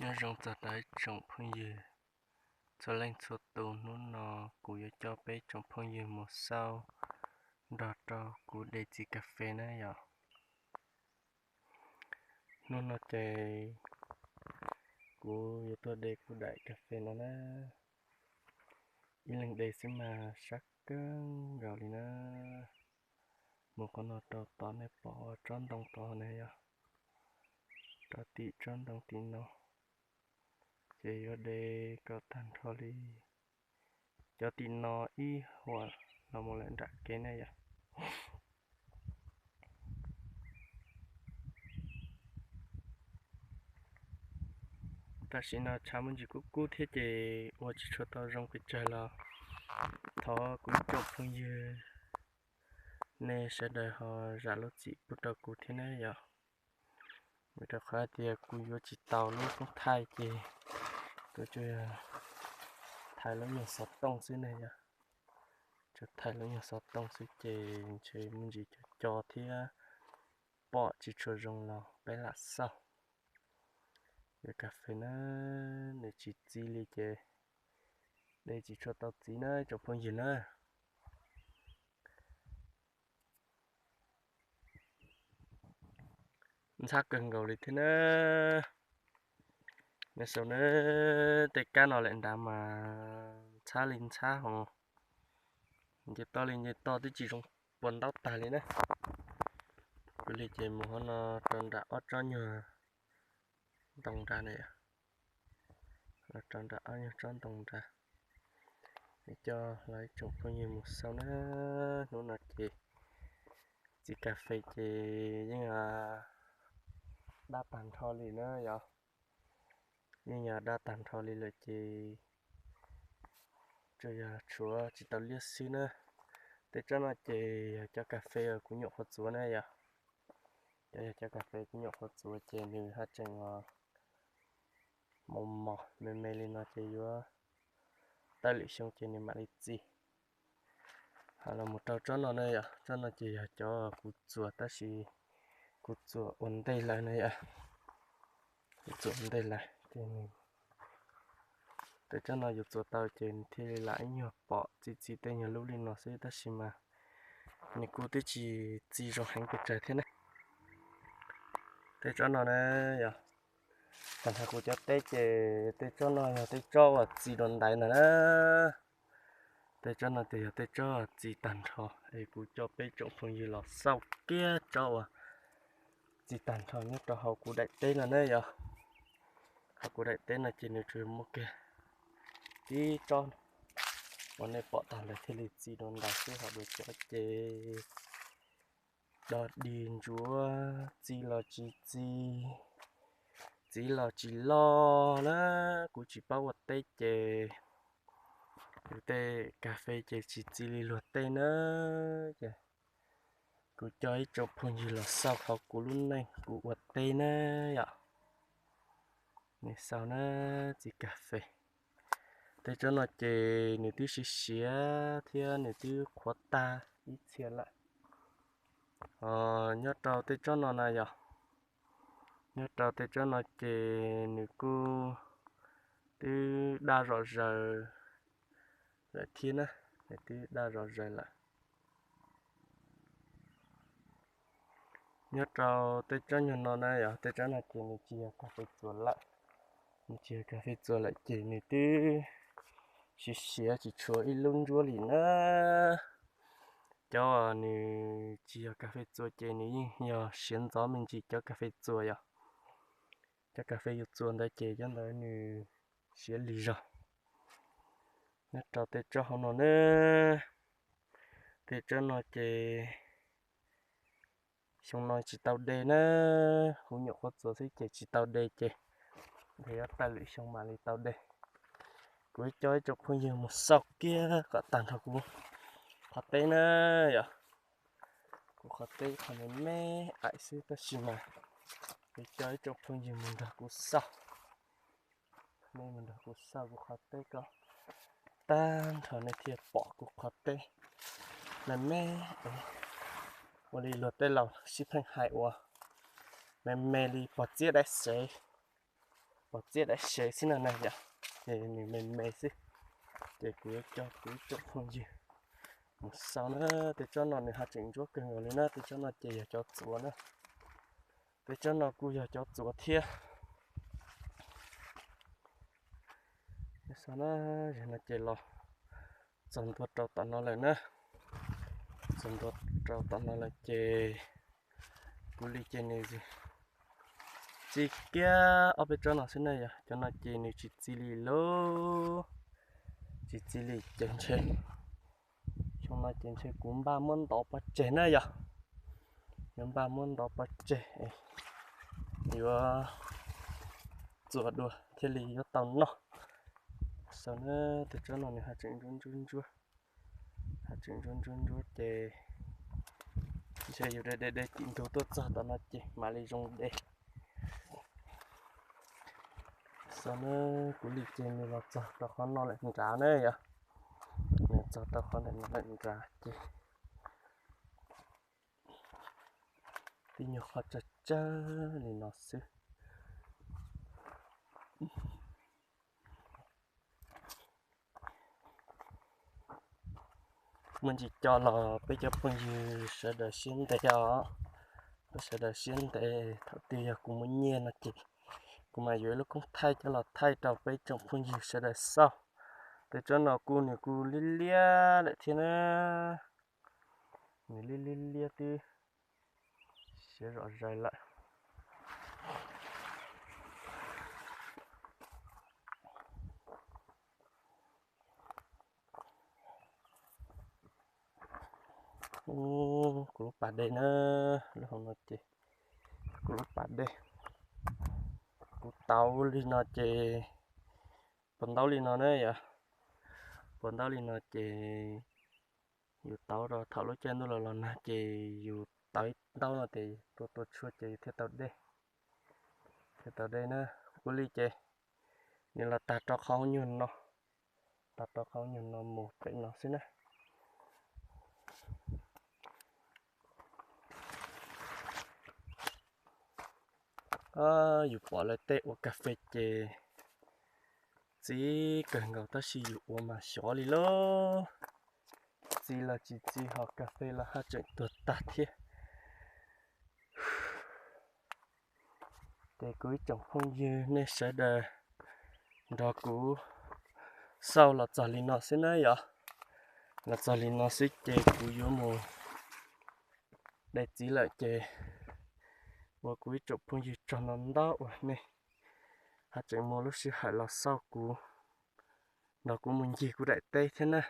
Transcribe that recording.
Nyob zoo txog rau ib tsoom phooj ywg txhua leej txhua tus, hnub no kuv yuav coj peb tsoom phooj ywg mus xauj nrog rau kuv de txiv kas fes na yom. Hnub no ces kuv yuav tuaj de kuv daim kas fes no na. Ib leeg de xwb mas sab kawg nkaus li na. Mus qhov no rau tod nej pom tsob ntoo tod na yom, rau tim tsob ntoo tim no, ces yuav de kom tag nrho li cov tim no ib huam los mus lawm nram kev na yom. Tam sim no tshav muaj ntsis kub kub thiab ces ua tsis tshua tau zoo pes tsawg los thov kuv ib tsoom phooj ywg nej sawv daws ho zam lub txim pub rau kuv thiab na yom. Vim rau qhov tias kuv yuav tsis tau lub koob thaij ces kuv tsuas yog thaij lub nyuag xov tooj xwb na yom. Tsuas thaij lub nyuag xov tooj xwb ces ntshe muaj ntsis co co thiab pom tsis tshua zoo los peb lam xauj. Cov kas fes na, nws tsis txi li ces de tsis tshua tau txiv na tsoom phooj ywg na. Ntxhab kawg nkaus li thiab na. Nej saum na, tej kab no lawm nrad mas ntxhab li ntxhab ho, nce toj li nce toj twb tsis zoo puas ntaub tag li na. Kuv li ces mus hov no rau nram ob tsob nyuag ntoo nrad na, rau nram ob nyuag tsob ntoo nrad. Coj los ib tsoom phooj ywg mus xauj na. Hnub no ces txiv kas fes ces yeej dab tag nrho li na yom. Yeej yog dab tag nrho li lawm ces tsuas yog tshuav tsis tau liab xwb na. Tej tsob no ces yog cov kas fes uas kuv nyuam qhuav txuav na yom. Cov yog cov kas fes kuv nyuam qhuav txuav ces nws haj tseem mos mos me me li no ces yuav tawm lwm xyoo ces nws mam li txi. Ho los mus rau tsob no na yom, tsob no ces yog cov kuv txuav tab sis kuv txuav ua ntej lawm na yom. Kuv txuav ua ntej lawm ces nws, tej tsob no yus txuav tau ces nws thiaj li lam ib nyuag pom txi txi tej nyuag lub li no xwb tab sis mas nws kuj twb tsis txi zoo heev pes tsawg thiab na. Tej tsob no na yom, tag nrho kuv cov teb ces tej tsob no yog tej tsob uas txi dua ntais ntag na. Tej tsob no ces yog tej tsob txi tag nrho es kuv coj peb tsoom phooj ywg los xauj kiag tsob uas txi tag nrho nyob rau hauv kuv daim teb no na yom. Hauv kuv daim teb no ces nws tsuas muaj kiag tib tsob uas nej pom tag ntawd thiaj li txi dua ntais xwb, ho dua cov ces do dig ntsuav, txi los tsis txi, txiv los tsis loj na. Kuv tsis paub ua teb ces kuv tej kas fes ces tsis txi li luag tej na. Ces kuv coj ib tsoom phooj ywg los xauj hauv kuv lub neej kuv ua teb na yom. Nej xauj na, txiv kas fes. Tej tsob no ces nws twb siav siav thiab nws twb qhuav tag ib txhia lawm. Nyob rau tej tsob no na yom, nyob rau tej tsob no ces nws kuj twb daj zom zaws lawm thiab na, nws twb daj zom zaws lawm. Nyob rau tej tsob nyuag no na yom, tej tsob no ces nws tsis yog kas fes txuas lawm, nws tsis yog kas fes txuas lawm ces nws twb siav siav tsis tshuav ib lub ntsuab li na. Cov uas nws tsis yog kas fes txuas ces nws yeej yog siav ntxov me ntsis cov kas fes txuas yom. Cov kas fes yus txuas ntawd ces cov ntawd nws siav lig zog. Nyob rau tej tsob hauv no na, tej tsob no ces xyoo no tsis tau de na, kuv nyuam qhuav txuas xwb ces tsis tau de ces yuav tawm lwm xyoo mam li tau de. Kuv coj ib tsoom phooj ywg mus xauj kiag kom tag nrho kuv qhov teb na yom. Kuv qhov teb qhov me me aim xwb tab sis mas kuv coj ib tsoom phooj ywg mus nrog kuv xauj. Nej mus nrog kuv xauj kuv qhov teb kom tag nrho nej thiaj pom kuv qhov teb me me. Ua li luag tej laus sib pheej hais ua me me li pog txiab dab sev. pom txiab daim sev xwb no na yom, ces nws me me xwb. Ces kuv yuav coj kuv ib tsoom phooj ywg mus xauj na. Tej tsob no nws haj tseem ntsuab kawg nkaus li na, tej tsob no ces yog cov txuas na. Tej tsob no kuj yog cov txuas thiab. Xauj na, zaum no ces los txog ntua rau tom no lawm na. Txog ntua rau tom no lawm ces kuv li ces nws txi kiag ob peb tsob no xwb na yom. Cov no ces nws tsis txi li lauj, tsis txi li ces ntshe xyoo no ces ntshe kuv npaj muab ntov pov tseg na yom. Yuav npaj muab ntov pov tseg, yuav txuas dua thiaj li yuav tau noj. Xauj na, tej tsob no nws haj tseem ntsuab ntsuab ntsuab, haj tseem ntsuab ntsuab ntsuab ces ntshe yus de de de tim ntug tuaj txog tom no ces mam li zoo de. Xauj na, kuv li ces nws los txog rau qhov no lawm nrad na yom. Nws txog rau qhov ntawm no lawm nrad ces tib nyuag qhov tsawg tsawg li no xwb. Muaj ntsis co los peb cov phooj ywg sawv daws siab ntev os, peb sawv daws siab ntev. Thaum twg yog kuv muaj nyiaj no ces kuv mam yuav ib lub koob thaij coj los thaij rau peb tsoom phooj ywg sawv daws xauj. Tej tsob no kuj nws kuj liab liab lawm thiab na, nws liab liab liab twb siav zom zaws lawm. Kuv lub pas dej na, lub hauv no ces kuv lub pas dej. Kuv tauv li no ces puas ntaub li no na yom, puas ntaub li no ces yus tauv rau thaum lub caij ntuj los los nag ces yus tauv ib ntaub no ces tua tua tshuaj ces yus thiaj tau dej, thiaj tau dej na. Kuv li ces nws los tag rau qhov nyuag no, tag rau qhov nyuag no mus pem no xwb na. Yus pom lawv tej ua kas fes ces txi kawg nkaus tab sis yus ua mas xyov li lauj. Txi los tsis txi ho kas fes los haj tseem tuag tag thiab. Ces kuv ib tsoom phooj ywg nej sawv daws nrog kuv xauj los txog li no xwb na yom. Los txog li no xwb ces kuv yuav mus de txiv lawm ces ua kuv ib tsoom phooj ywg tsaug ntau ntau uas nej haj tseem muaj lub sij hawm los xauj kuv, nrog kuv mus ncig kuv daim teb thiab na.